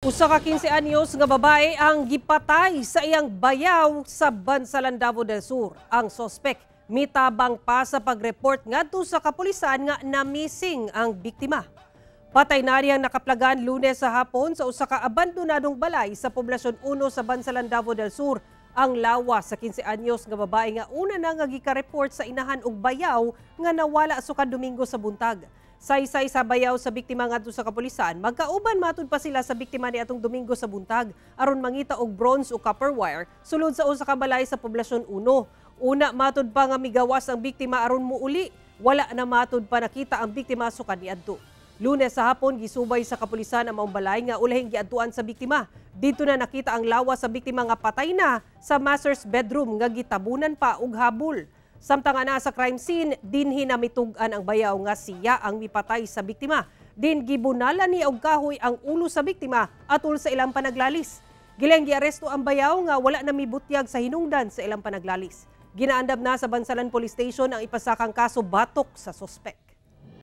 Usa ka 15 anyos nga babae ang gipatay sa iyang bayaw sa Bansalan, Davao del Sur. Ang sospek mitabang pa sa pagreport ngadto sa kapulisan nga na-missing ang biktima. Patay na riyang nakaplagan Lunes sa hapon sa usa ka abandonadong balay sa Poblasyon 1 sa Bansalan, Davao del Sur. Ang lawas sa 15 anyos nga babae nga una na nga gika-report sa inahan og bayaw nga nawala sukad Domingo sa buntag. Saysay sa bayaw sa biktima ngadto sa kapulisan, magkauban matud pa sila sa biktima ni atong Domingo sa buntag aron mangita og bronze o copper wire sulod sa usa ka balay sa Poblasyon 1. Una matud pa nga migawas ang biktima aron muuli. Wala na matud pa nakita ang biktima sukad niadto. Lunes sa hapon, gisubay sa kapulisan ang maong balay nga ulahing giadtuan sa biktima. Dito na nakita ang lawas sa biktima nga patay na sa master's bedroom nga gitabunan pa og habol. Samtang ana sa crime scene, dinhi na mitug-an ang bayaw nga siya ang mipatay sa biktima. Din gibunalan niya og kahoy ang ulo sa biktima atol sa ilang panaglalis. Gilang giaresto ang bayaw nga wala na mibutyag sa hinungdan sa ilang panaglalis. Ginaandam na sa Bansalan Police Station ang ipasakang kaso batok sa sospek.